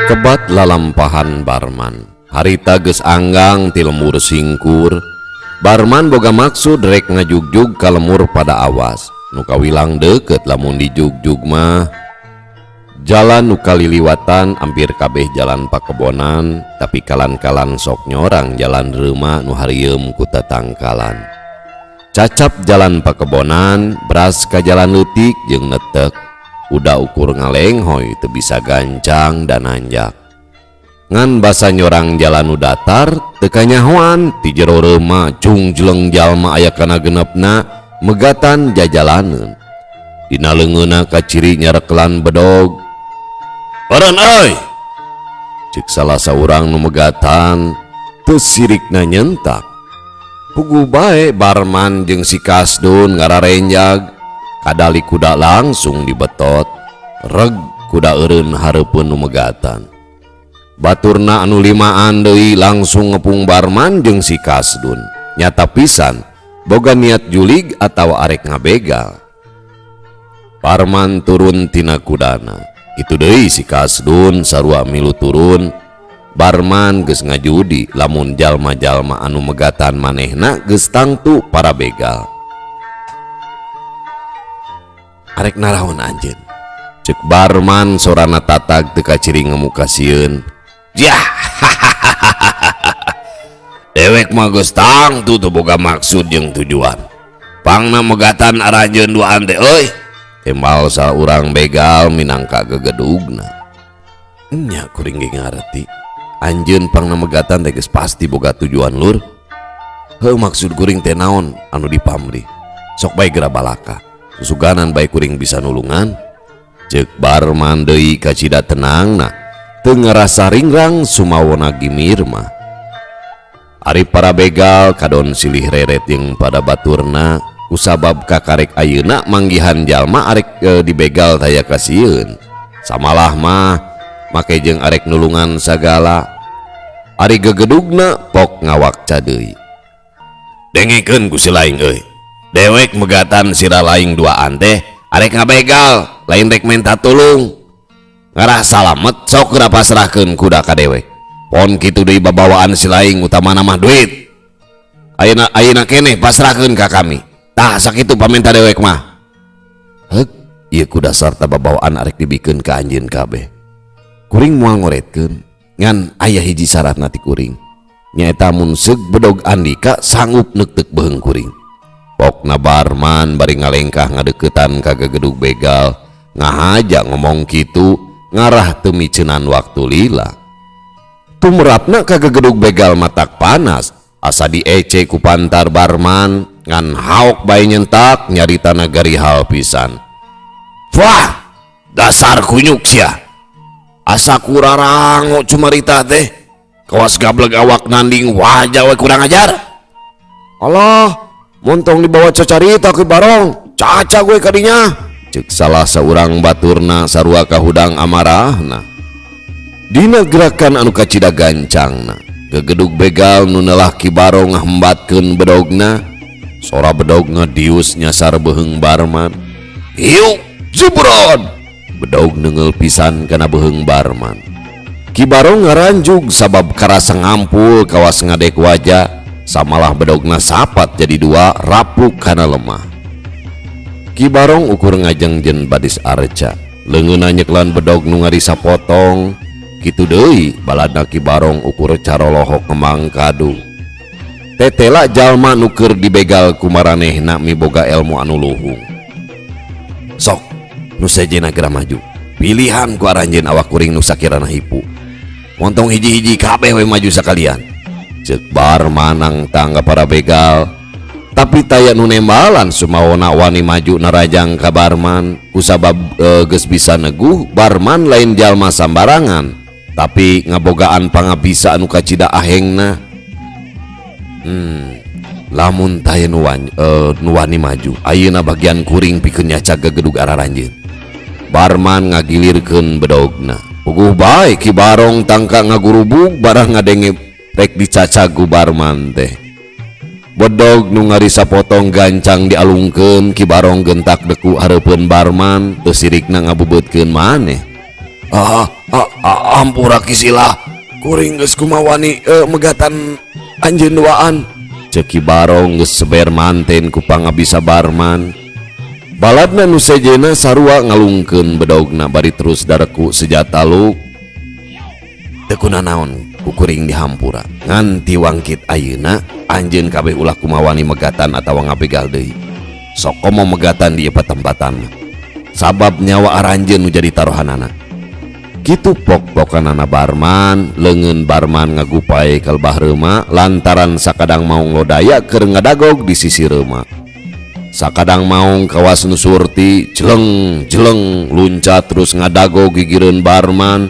Kebat lalampahan Barman. Harita geus anggang ti lembur singkur. Barman boga maksud rek ngajugjug ka lemur pada awas. Nu kawilang deukeut lamun dijugjug mah. Jalan nu kaliliwatan ampir kabeh jalan pakebonan, tapi kalan-kalan sok nyorang jalan reuma nu harieum ku tatangkalan. Cacap jalan pakebonan, beras ka jalan leutik jeung netek. Udah ukur ngalenghoy teu bisa gancang dan nanjak. Ngan basa nyorang jalan nu datar teu kanyahoan ti jero reuma jungjeleng jalma aya kana genepna megatan jajalaneun. Dina leungeunna kaciri nyarekelan bedog. "Eureun euy!" Cek salah saurang nu megatan teu sirikna nyentak. Puguh bae Barman jeung si Kasdun ngararenjag. Kadali kuda langsung dibetot, reg kuda eureun hareupeun nu megatan. Baturna anu limaan deui langsung ngepung Barman jeung si Kasdun. Nyata pisan boga niat julig atawa arek ngabegal. Barman turun tina kudana. Kitu deui si Kasdun sarua milu turun. Barman geus ngajudi lamun jalma-jalma anu megatan manehna geus tangtu para begal. "Arek naraon anjeun?" Cek Barman sorana tatag teu kaciri ngemuka sieun. "Yah. Dewek mah geus tangtu teu boga maksud jeung tujuan. Pangna megatan aranjeun duaan teh euy." Tembal saurang begal minangka gegedugna. "Nya kuring ge ngareti. Anjeun pangna megatan teh geus pasti boga tujuan lur. Heuh, maksud kuring teh naon anu dipamrih? Sok bae geura balaka. Susuganan bae kuring bisa nulungan." Cek Barman deui kacida tenangna, teu ngarasa ringrang sumawona gimir mah. Ari para begal kadon silih reret jeung pada baturna kusabab kakarek ayeuna manggihan jalma arek dibegal taya kasieun. Samalah mah make jeung arek nulungan sagala. Ari gegedugna pok ngawakca deui. "Dengekeun ku si laing euy. Dewek megatan sira laing duaan teh arek ngabegal, lain rek menta tulung. Ngarah salamet sok geura pasrahkeun kuda ka dewek. Pon kitu deui babawaan si laing utamana mah duit. Ayeuna ayeuna keneh pasrahkeun ka kami. Tah sakitu pamenta dewek mah. Heuk, ieu kuda sarta babawaan arek dibikeun ka anjeun kabeh. Kuring moal ngoretkeun, ngan aya hiji syaratna ti kuring. Nyaeta mun seug bedog andika sanggup neukteuk beuheung kuring." Pokna Barman bari ngalengkah ngadeuketan ka gegedug begal, ngahaja ngomong kitu ngarah teu miceunan waktu lila. Tumrapna ka gegedug begal matak panas, asa diece ku pantar Barman, ngan haok bae nyentak nyarita nagari hal pisan. "Wah, dasar kunyuk sia. Asa kurarango cumarita teh. Kawas gableg awak nanding wajah we kurang ajar. Alah, montong dibawa cacarita ke Barong, caca gue kadinya." Cek salah seorang baturna sarua kahudang amarahna. Dina gerakan anu kacida gancangna, gegedug begal nu nelah Ki Barong ngahembatkeun bedogna, sora bedog ngedius nyasar beuheung Barman. Hiuk jebron! Bedog neunggeul pisan kana beuheung Barman. Ki Barong ngaranjug sabab karasa ngampul kawas ngadek wajah, samalah bedogna sapat jadi dua rapuk kana lemah. Ki Barong ukur ngajengjen badis arca, leungeunna nyeklan bedog nu ngarisa potong. Kitu deui baladna Ki Barong ukur carolohok ngemang kadu. Tetela jalma nu keur dibegal ku maranehna miboga elmu anu luhung. "Sok nu sejenna geura maju. Pilihan ku aranjeun awak kuring nu sakirana hipu. Montong hiji-hiji kabeh we maju sakalian." Cek Barman nangtang ka para begal. Tapi taya nu nembalan sumawona wani maju narajang ka Barman kusabab geus bisa neguh Barman lain jalma sambarangan, tapi ngabogaan pangabisa anu kacida ahengna. Lamun taya nu wani maju, ayeuna bagian kuring pikeun nyaca gegedug araranjeun." Barman ngagilirkeun bedogna. Puguh bae Ki Barong tangka ngagurubug barang ngadenge rek dicacag ku Barman teh. Bedog nu ngarisa potong gancang dialungkeun, Ki Barong gentak deku hareupeun Barman, teu sirikna ngabubeutkeun maneh. Ah, ah, ah, ampura Ki Sila, kuring geus kumawani megatan anjeun duaan. Ceuk Ki Barong geus seber manten ku pangabisa Barman. Baladna nu sejenna sarua ngalungkeun bedogna bari terus dareku sejata luk. Teu kunanaon ku kuring dihampura. Ngan ti wangkit ayeuna anjeun kabeh ulah kumawani megatan atawa ngabegal deui. Sok komo megatan di ieu patempatan mah. Sabab nyawa aranjeun nu jadi taruhanana. Kitu pok-pokanana Barman, leungeun Barman ngagupai ka lebah reuma lantaran sakadang maung lodaya keur ngadagog di sisi reuma. Sakadang maung kawas nu surti, jeleng jeleng luncat terus ngadagog gigireun Barman.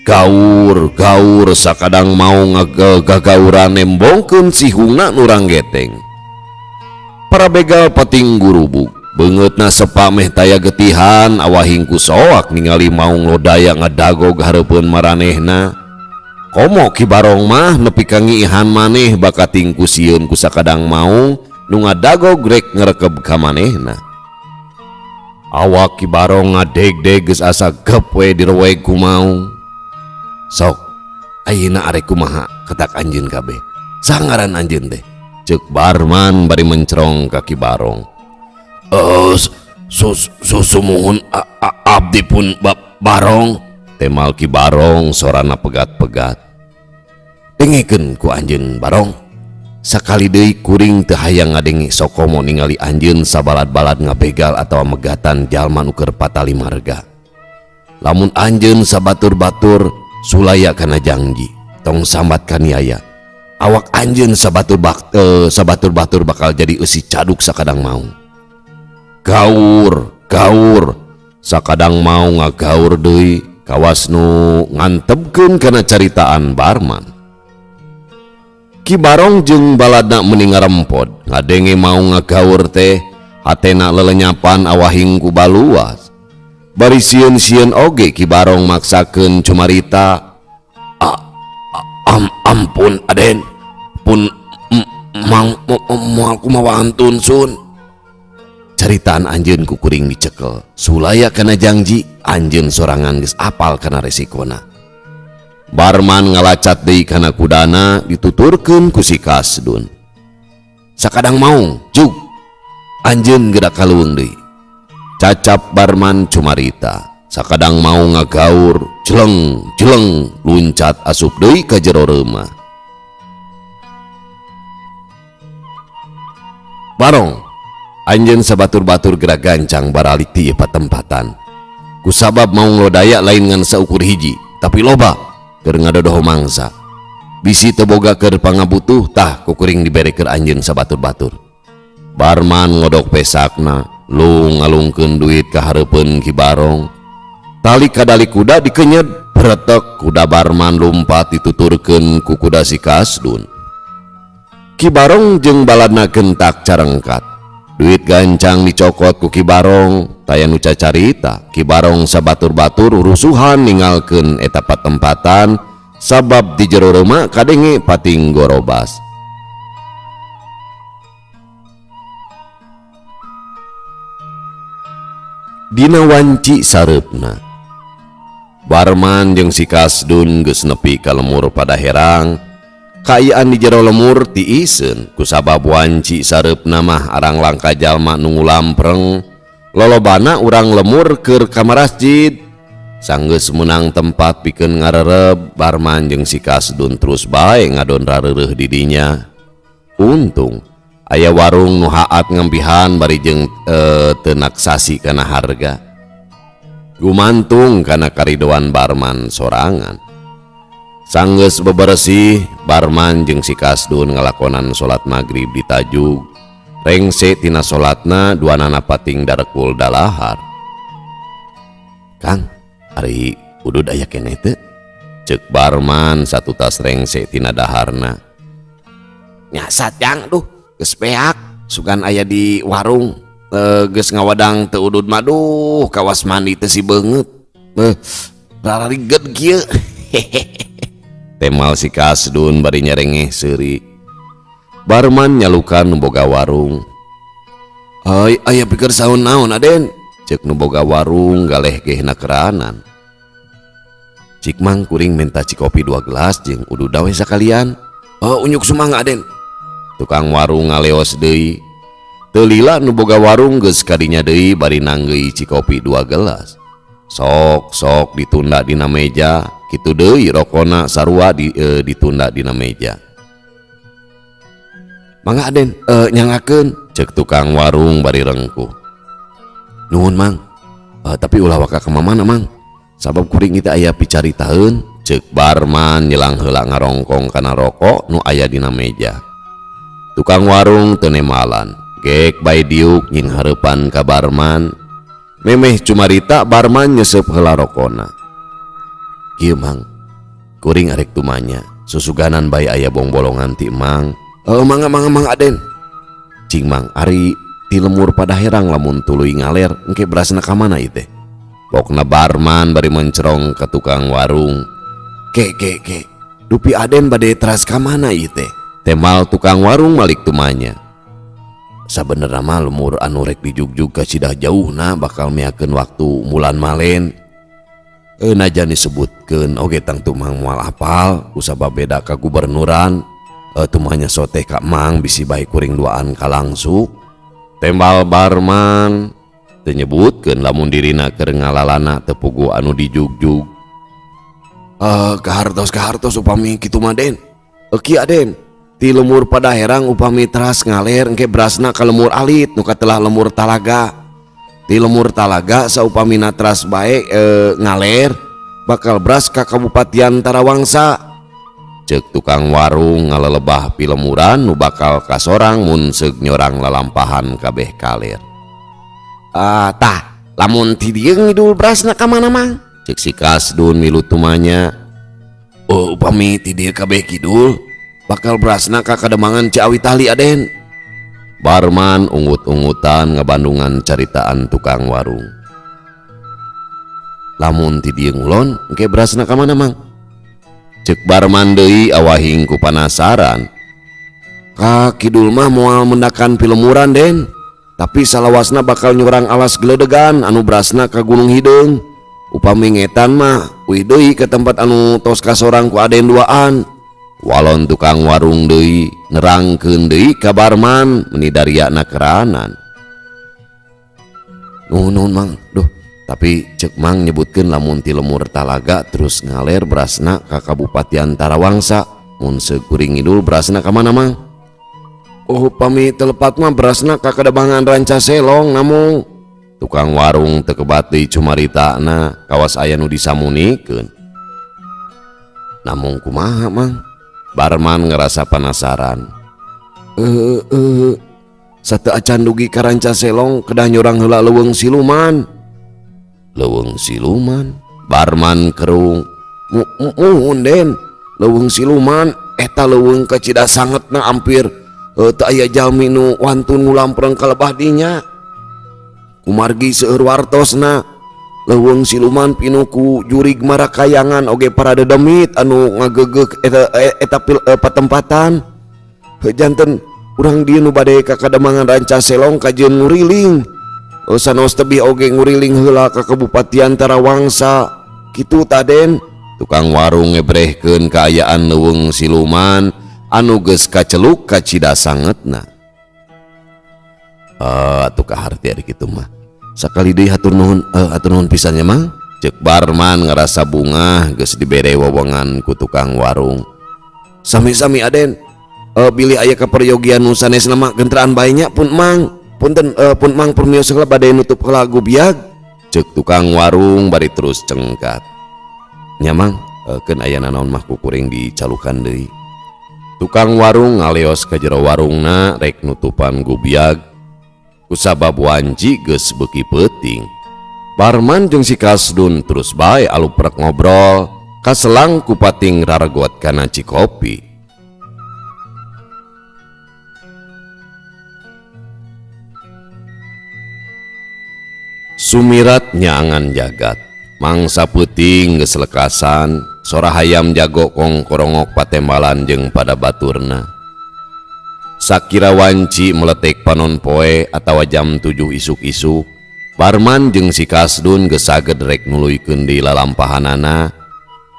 Gaur gaur sakadang maung ngagagauran nembongkeun sihungna nu ranggeteng. Para begal pating gurubug, beungeutna sepa meh taya getihan awahing ku soak ningali maung lodaya ngadagog hareupeun maranehna. Komo Ki Barong mah nepi ka ngiihan maneh bakating ku sieun ku sakadang maung nu ngadagog rek ngerekeb ka manehna. Awak Ki Barong ngadegdeg geus asa gep we direweg ku maung. Sok ayeuna arek kumaha ketak anjeun kabeh. Sangaran anjeun teh? Ceuk Barman bari mencerong ka Ki Barong. Sumuhun abdi pun Barong, temal Ki Barong sorana pegat-pegat. Dengekeun ku anjeun Barong. Sakali deui kuring teu hayang ngadenge sokomo ningali anjeun sabalad-balad ngabegal atawa megatan jalma nu keur patali marga. Lamun anjeun sabatur-batur sulaya kana jangji, tong sambat kaniaya. Awak anjeun sabatur-batur bakal jadi eusi caduk sakadang maung. Gaur, gaur, sakadang maung ngagaur deui kawas nu ngantebkeun kana caritaan Barman. Ki Barong jeung baladna meni ngarempod ngadenge maung ngagaur teh hatena lelenyapan awahing ku baluas. Bari sieun-sieun oge Ki Barong maksakeun cumarita. Ampun Aden, pun mang moal kumaha wantun sun. Caritaan anjeun ku kuring dicekel. Sulaya kana jangji anjeun sorangan geus apal kana resikona. Barman ngalacat deui kana kudana dituturkeun ku si Kasdun. Sakadang maung jug anjeun geura kaleuweung deui. Cacap Barman cumarita. Sakadang maung ngagaur jeleng jeleng luncat asup deui ka jero reumah. Barong anjeun sabatur-batur geura gancang baralik ti ieu patempatan. Kusabab maung lodaya lain ngan saukur hiji tapi loba keur ngadodoho mangsa. Bisi teu boga keur pangabutuh tah ku kuring dibere keur anjeun sabatur-batur. Barman ngodok pesakna, lung ngalungkeun duit ka hareupeun Ki Barong. Tali kadali kuda dikenyet, beretek kuda Barman lumpat dituturkeun ku kuda si Kasdun. Ki Barong jeung baladna gentak carengkat. Duit gancang dicokot ku Ki Barong, taya nu cacarita. Ki Barong sabatur-batur rusuhan ninggalkeun eta patempatan sabab di jero reuma kadenge pating gorobas. Dina wanci sareupna, Barman jeung si Kasdun geus nepi ka lemur pada herang. Kaayaan di jero lemur tiiseun kusabab wanci sareupna mah arang langka jalma nu ngulampreng. Lolobana urang lemur keur ka masjid. Sanggeus meunang tempat pikeun ngarereb, Barman jeung si Kasdun terus bae ngadon rareureuh di dinya. Untung aya warung nu haat ngampihan bari jeung teu naksasi kana harga. Gumantung kana karidoan Barman sorangan. Sanggeus beberesih, Barman jeung si Kasdun ngalakonan salat magrib di tajug. Rengse tina salatna duanana pating darekul dalahar. Kang, ari udud aya keneh teu? Ceuk Barman satutas rengse tina daharna. Nyasat jang duh, geus beak, sugan aya di warung. Geus ngawadang teu udud mah duh, kawas mandi teu si beungeut. Rararigeut kieu. Temal si Kasdun bari nyerengeh seuri. Barman nyalukan nu boga warung. Ai aya pikir saun naon Aden? Ceuk nu boga warung galeh gehna keranan. Cik Mang, kuring minta cikopi 2 gelas jeung ududa we sakalian. Oh, unjuk sumangga Aden. Tukang warung ngaleos deui. Teu lila nu boga warung geus kadinya deui bari nanggeui cikopi 2 gelas. Sok sok ditunda dina meja, kitu deui rokona sarua ditunda dina meja. Mangga Aden, nyangakeun, cek tukang warung bari rengkuh. Nuhun Mang. Tapi ulah waka ka mamana Mang. Sabab kuring kita aya picaritaeun, cek barman nyelang heula ngarongkong kana rokok nu aya dina meja. Tukang warung teu nemalan, gek bae diuk nying hareupan ka barman. Memeh cumarita barman nyesep heula rokona. Kieu Mang, kuring arek tumanya, susuganan bae aya bongbolongan ti Mang. Mangga mangga Mang Aden. Cing Mang, ari ti lemur pada herang lamun tuluy ngaler engke berasna ka mana ieu teh? Pokna barman bari mencerong ke tukang warung. Ke ke ke, dupi Aden bade teras ka mana ieu teh? Temal tukang warung malik tumanya. Sabenerna mah lemur anu rek dijugjug ka cidah jauhna bakal miakeun waktu mulan malen. Najan disebutkeun oge tangtu Mang moal apal kusabab beda ka gubernuran. Tumanya soteh ka Mang bisi bae kuring duaan kalangsu. Tembal barman teu nyebutkeun lamun dirina keur ngalalana teu puguh anu dijugjug. Kahartos kahartos upami kitu mah Den. Kieu Aden, ti lemur pada herang upami teras ngaler engke berasna ka lemur alit nu katelah lemur talaga. Ti lemur talaga saupamina teras bae ngaler bakal beras ka Kabupatian Tarawangsa. Cek tukang warung ngalelebah pilemuran nu bakal kasorang mun seug nyorang lalampahan kabeh kaler. Tah, lamun ti dieu ngidul berasna ka mana Mang? Cek si Kasdun milu tumanya. Oh, upami ti dieu kabeh kidul bakal berasna ka Kademangan Ciawi Tali Aden. Barman ungut-ungutan ngabandungan caritaan tukang warung. Lamun ti dieu ngulon engke berasna ka mana Mang? Cek barman deui awahing ku panasaran. Ka kidul mah moal mendakan pilemuran Den, tapi salawasna bakal nyurang alas geledegan anu berasna ka Gunung Hideung. Upami ngetan mah uih deui ke tempat anu tos kasorang ku Aden duaan. Walon tukang warung deui nerangkeun deui ka barman meni dariana keranan. Nuhun nuhun Mang, duh, tapi cek Mang nyebutkeun lamun ti lemur talaga terus ngaler berasna ka Kabupatian Tarawangsa. Mun seukuring ngidul berasna ka mana Mang? Oh, pami telepat mah berasna ka Kademangan Ranca Selong namung. Tukang warung teu kebat deui cumaritana kawas aya nu disamunikeun. Namung kumaha Mang? Barman ngerasa penasaran. Sateu acan dugi ka Ranca Selong kedah nyorang heula leuweung siluman. Leuweung siluman? Barman kerung. Muhun Den, leuweung siluman eta leuweung kacida sangetna hampir teu aya jalmi nu wantun ngulampreng ka lebah dinya. Kumargi seueur wartosna leuweung siluman pinuh ku jurig marakayangan oge para dedemit anu ngageugeuh eta patempatan. Heuh, janten urang dieu nu bade ka Kademangan Ranca Selong kajeun nguriling. Sanos tebih oge nguriling heula ka Kabupatian Tarawangsa. Kitu ta Den? Tukang warung ngebrehkeun kaayaan leuweung siluman anu geus kaceluk kacida sangetna. Atuh kaharti ari kitu mah. Sakali deui hatur nuhun, hatur nuhun pisan nya Mang. Cek barman ngerasa bungah geus dibere wewengan ku tukang warung. Sami-sami Aden. Bilih aya kaperyogian nu sanesna mah genteraan bae nya pun Mang. Punten, pun Mang permios heula bade nutup heula gubiag. Cek tukang warung bari terus cengkat. Nya Mang, keun aya nanaon mah ku kuring dicalukan deui. Tukang warung ngaleos ka jero warungna rek nutupan gubiag. Kusabab wanci geus beuki peuting. Barman jeung si Kasdun terus bae aluprek ngobrol kaselang ku pating raregot kana cikopi. Sumirat nyaangan jagat, mangsa peuting geus lekasan, sora hayam jago kongkorongok patembalan jeung pada baturna. Sakira wanci meletek panon poe atawa jam 7 isuk-isuk, Barman jeung si Kasdun geus saged rek nuluykeun deui lalampahanana.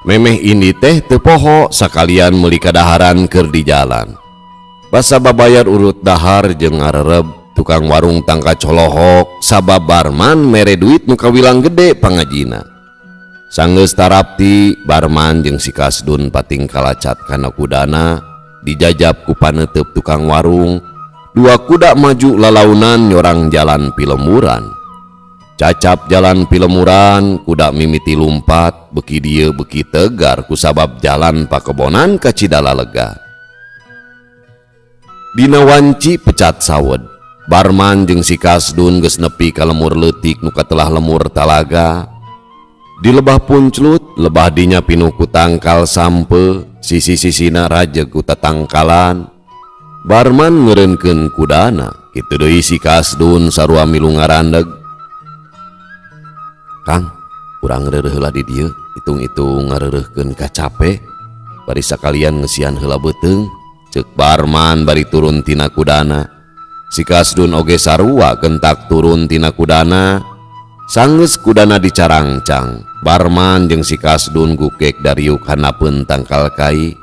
Memeh indit teh teu poho sakalian meuli kadaharan keur di jalan. Basa babayar urut dahar jeung ngarereb tukang warung tangka colohok sabab Barman mere duit nu kawilang gede pangajina. Sanggeus tarapti Barman jeung si Kasdun pating kalacat kana kudana dijajab ku paneuteub tukang warung. Dua kuda maju lalaunan nyorang jalan pilemuran. Cacap jalan pilemuran, kuda mimiti lumpat, beki dieu beki tegar kusabab jalan pakebonan kacida lega. Dina wanci pecat sawed, Barman jeung si Kasdun geus nepi ka lemur leutik nu katelah lemur talaga. Di lebah punclut, lebah dinya pinuh ku tangkal sampe, sisi-sisina rajeg ku tatangkalan. Barman ngeureunkeun kudana, kitu deui si Kasdun sarua milu ngarandeg. Kang, urang reureuh heula di dieu, hitung-hitung ngareureuhkeun ka cape, bari sakalian ngeusian heula beuteung, ceuk Barman bari turun tina kudana. Si Kasdun oge sarua gentak turun tina kudana, sanggeus kudana dicarangcang. Barman jeung si Kasdun gugek dariuk handapeun tangkal kai.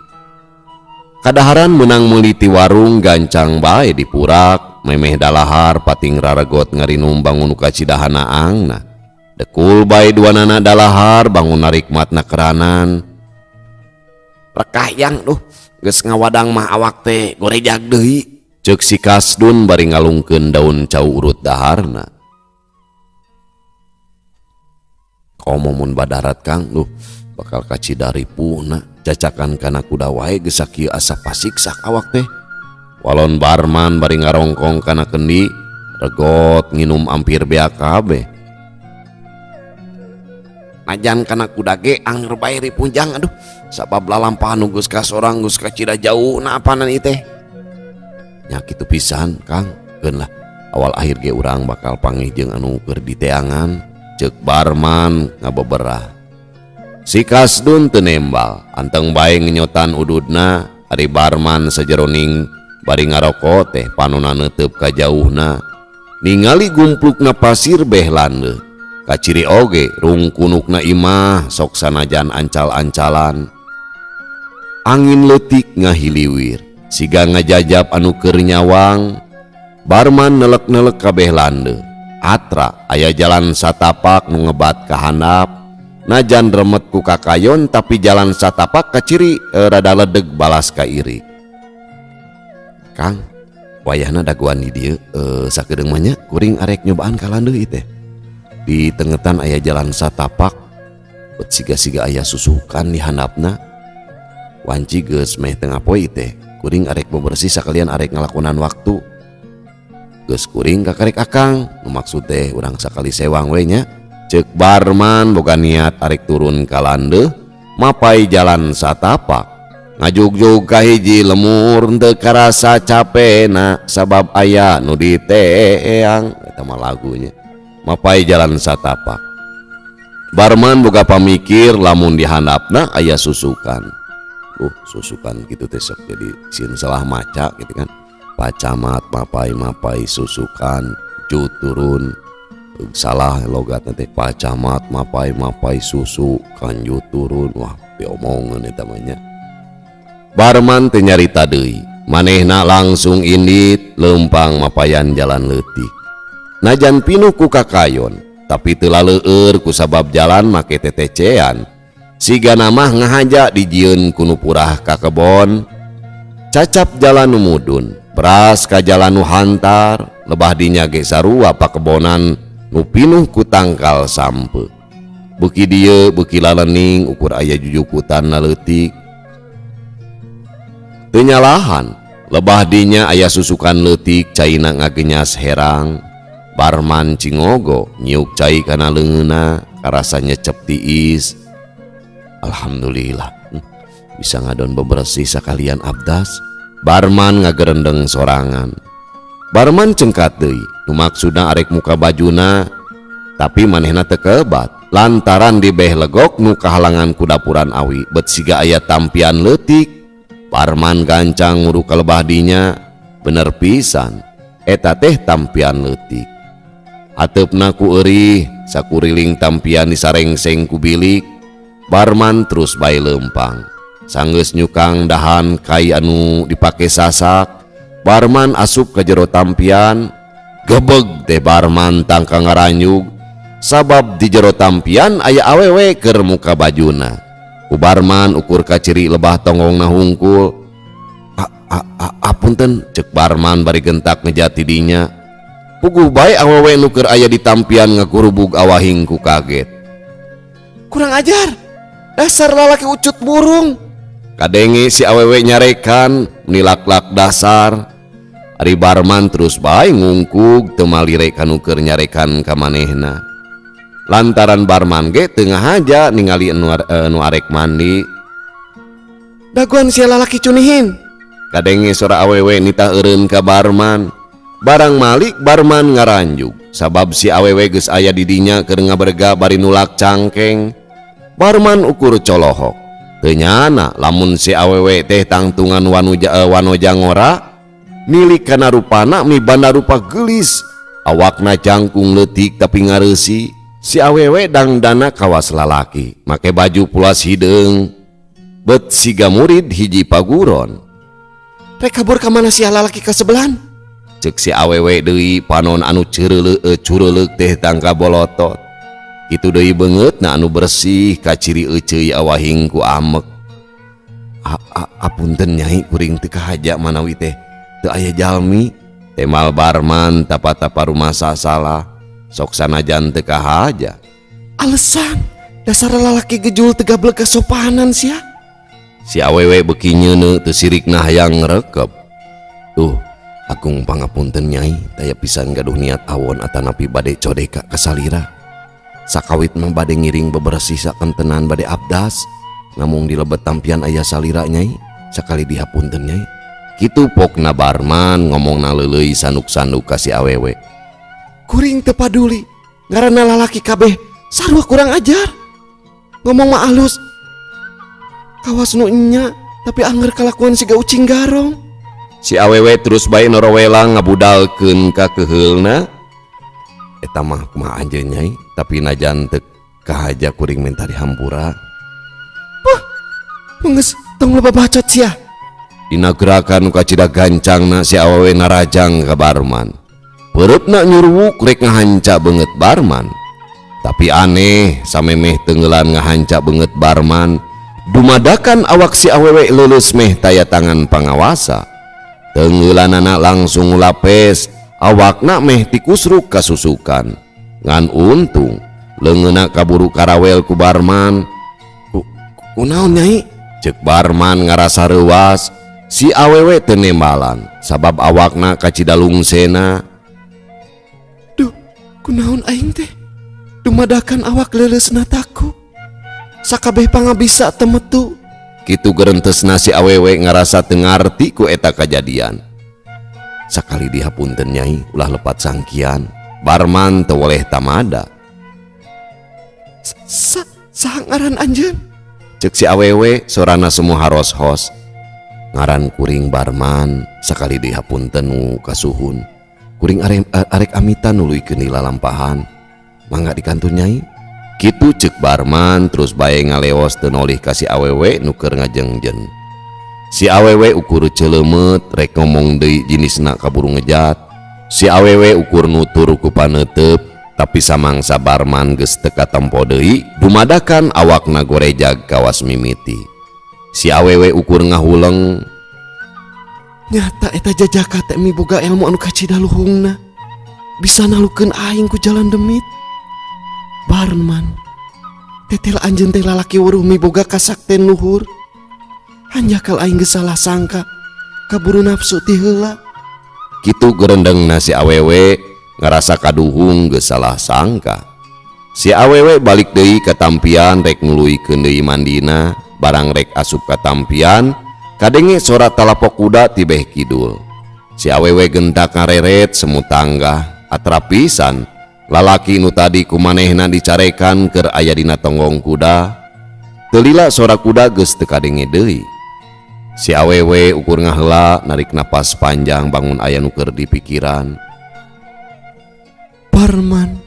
Kadaharan menang meuli ti warung gancang bae dipurak, memeh dalahar pating raregot ngarinum bangun nu kacida hanaangna. Dekul bae duanana dalahar bangun narikmatna keranan. Rekah yang duh, geus ngawadang mah awak teh gorejag deui. Ceuk si Kasdun bari ngalungkeun daun cau urut daharna. Komo mun badarat Kang, duh bakal kacida ripuhna. Cacakan kana kuda wae geus sakieu asa pasiksak awak teh. Walon Barman bari ngarongkong kana kendi, regot nginum ampir beak kabeh. Najan kana kuda ge anger bae ripunjang aduh, sabab lalampahan nu geus kasorang geus kacida jauh na apanan ieu teh. Nya kitu pisan Kang, keun lah awal akhir ge urang bakal pangih jeung anu keur diteangan, ceuk Barman ngabeberah. Si Kasdun teu nembal, anteng bae ngenyotan ududna, ari Barman sajeroning bari ngaroko teh panona neuteub ka jauhna. Ningali gumplukna pasir beh landeuh. Kaciri oge rungkunukna imah sok sanajan ancal-ancalan. Angin leutik ngahiliwir, siga ngajajab anu keur nyawang. Barman nelek-nelek kabeh landeuh. Atra aya jalan satapak nu ngebat ka handap. Najan remet ku kakayon tapi jalan satapak kaciri rada ledeg balas ka iri. Kang, wayahna dagoan di dieu sakedeung mah nya kuring arek nyobaan ka landeuh ieu teh. Di tengetan aya jalan satapak, bet siga-siga aya susukan di handapna. Wanci geus meh tengah poe teh, kuring arek bebersih sakalian arek ngalakonan waktu. Geus kuring kakarek akang, nu maksud teh urang sakali sewang we nya. Ceuk Barman boga niat arek turun ka landeuh, mapai jalan satapak. Ngajugjug ka hiji lemur teu karasa capena sabab aya nu diteang, eta mah lagunya. Mapai jalan satapak. Barman boga pamikir lamun dihandapna aya susukan. Susukan gitu teh sok jadi sieun salah maca gitu kan. Pak Camat mapai-mapai susukan ju turun. Salah logatna teh Pak Camat mapai-mapai susu kanju turun. Wah, diomongeun eta mah nya. Barman teu nyarita deui. Manehna langsung indit leumpang mapayan jalan leutik. Najan pinuh ku kakayon, tapi teu laleueur ku sabab jalan make tetecean. Sigana mah ngahaja dijieun ku nu purah ka kebon. Cacap jalan nu mudun, beras ka jalan nu hantar, lebah dinya ge sarua pakebonan nu pinuh ku tangkal sampe. Beuki dieu beuki lalening ukur aya jujukutan leutik. Teu nyalahan, lebah dinya aya susukan leutik caina ngagenyas herang. Barman cingogo nyiuk cai kana leungeunna karasa nyecep tiis. Alhamdulillah, bisa ngadon bebersih sakalian abdas. Barman ngagerendeng sorangan. Barman cengkat deui, nu maksudna arek muka bajuna, tapi manehna teu kebat lantaran dibeh legok nu kahalangan ku dapuran awi bet siga aya tampian leutik. Barman gancang nguruk ka lebah dinya, bener pisan eta teh tampian leutik. Hateupna ku eurih, sakuriling tampian disarengseng ku bilik. Barman terus bae leumpang. Sanggeus nyukang dahan kai anu dipake sasak, Barman asup ka jero tampian. Gebeg teh Barman tangka ngaranjug, sabab di jero tampian aya awewe keur muka bajuna. Ku Barman ukur kaciri lebah tonggongna hungkul. "Apunten," cek Barman bari gentak ngejati dinya. Puguh bae awewe nu keur aya di tampian ngakurubug awahing ku kaget. "Kurang ajar, dasar lalaki ucut burung," kadenge si awewe nyarekan nilak-lak dasar. Ari Barman terus bae ngungkug, teu malire ka nu keur nyarekan ka manehna, lantaran Barman ge teu ngahaja ningali nu arek mandi. "Dagoan sia, lalaki cunihin," kadenge sora awewe nitah eureun ka Barman. Barang malik Barman ngaranjug, sabab si awewe geus aya di dinya keur ngaberga bari nulak cangkeng. Barman ukur colohok, teu nyana lamun si awewe teh tangtungan wanoja ngora. Milik kana rupana mibanda rupa geulis, awakna jangkung leutik tapi ngareusi. Si awewe dangdana kawas lalaki, make baju pulas hideung, bet siga murid hiji paguron. "Rek kabur ka mana sia, lalaki kasebelan?" cek si awewe deui. Panon anu cureuleuh teh tangka bolotot. Kitu deui beungeutna anu bersih kaciri euceuy awahing ku amek. "Apunten Nyai, kuring teu kahaja manawi teh teu aya jalmi," temal Barman tapa-tapa rumasa salah, sok sanajan teu kahaja. "Alesan, dasar lalaki gejul, teu gableg kasopanan sia." Si awewe beuki nyeuneu, teu sirikna hayang ngrekep. "Duh, agung pangapunten Nyai, taya pisan gaduh niat awon atanapi bade codeka ka salira. Sakawit mah bade ngiring bebersih sakentenan bade abdas, namung di lebet tampian aya salira, Nyai. Sakali dihapunten, Nyai," kitu pokna Barman ngomongna leuleuy sanduk-sanduk ka si awewe. "Kuring teu paduli, ngaranna lalaki kabeh sarua kurang ajar. Ngomong mah alus kawas nu enya, tapi anger kalakuan siga ucing garong." Si awewe terus bae norowelang ngabudalkeun ka keheulna. "Eta mah kumaha anjeun, Nyai, tapi najan teu kahaja kuring minta dihampura." "Puh, geus, tong loba bacot sia." Dina gerakan nu kacida gancangna si awewe narajang ka Barman. Peureupna nyurwuk rek ngahanca beungeut Barman. Tapi aneh, samemeh tenggelan ngahanca beungeut Barman, dumadakan awak si awewe leuleus meh taya tangan pangawasa. Tenggelanana langsung lapes, awakna meh tikusruk kasusukan. Ngan untung leungeunna kaburu karawel ku Barman. "Kunaon, Nyai?" cek Barman ngarasa reuas. Si awewe teu nembalan sabab awakna kacida lungsena. "Duh, kunaon aing teh? Dumadakan awak leuleusna taku. Sakabeh pangabisa teu metu," kitu gerentesna si awewe ngarasa teu ngarti ku eta kajadian. "Sakali dihapunten, Nyai, ulah lepat sangkian." Barman teu woleh tamada. "Saha ngaran anjeun?" cek si awewe, sorana semua haros-hos. "Ngaran kuring Barman. Sakali dihapunten nu kasuhun, kuring arek amitan nuluykeun di lalampahan. Mangga dikantun, Nyai," kitu cek Barman terus bae ngaleos, teu nolih ka si awewe nu keur ngajengjen. Si awewe ukur celeumeut, rek ngomong deui jinisna kaburu ngejat. Si awewe ukur nutur ku paneuteup, tapi samangsa Barman geus teu katempo deui, dumadakan awakna gorejag kawas mimiti. Si awewe ukur ngahuleng. "Nyata eta jajaka teh miboga ilmu anu kacida luhungna, bisa nalukeun aing ku jalan demit. Barman, tetel anjeun teh lalaki weruh miboga kasakten luhur. Hanjakal aing geus salah sangka, kaburu nafsu ti heula," kitu gerendengna si awewe ngarasa kaduhung geus salah sangka. Si awewe balik deui ka tampian rek nuluykeun deui mandina. Barang rek asup ka tampian, kadenge sora talapok kuda tibeh kidul. Si awewe gentak ngareret semu tanggah. Atra pisan lalaki nu tadi ku manehna dicarekan keur aya dina tonggong kuda. Teu lila sora kuda geus teu kadenge deui. Si awewe ukur ngahela, narik napas panjang, bangun aya nu keur dipikiran. "Parman,"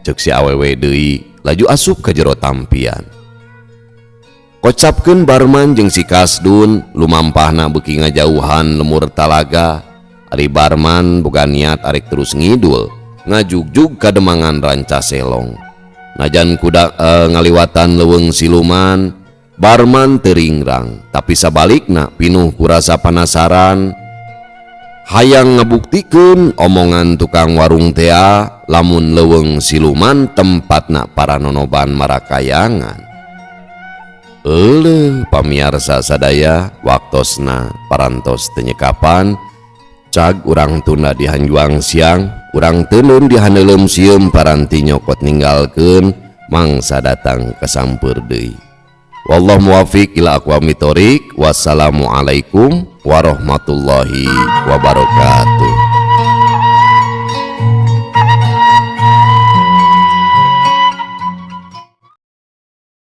cek si awewe deui, laju asup ka jero tampian. Kocapkeun Barman jeung si Kasdun lumampahna beuki ngajauhan lemur talaga. Ari Barman boga niat arek terus ngidul ngajugjug ka Demangan Ranca Selong. Najan kuda ngaliwatan leuweung siluman, Barman teu ringrang, tapi sabalikna pinuh ku rasa panasaran hayang ngabuktikeun omongan tukang warung tea lamun leuweung siluman tempatna para nonoban marakayangan. Euleuh pamiarsa sadaya, waktosna parantos teu nyekapan. Cag urang tunda di hanjuang siang, urang teundeun di haneuleum sieum paranti nyokot ninggalkeun mangsa datang kasampeur deui. Wallahu muwafiq ila aqwamit thoriq. Wassalamualaikum warahmatullahi wabarakatuh.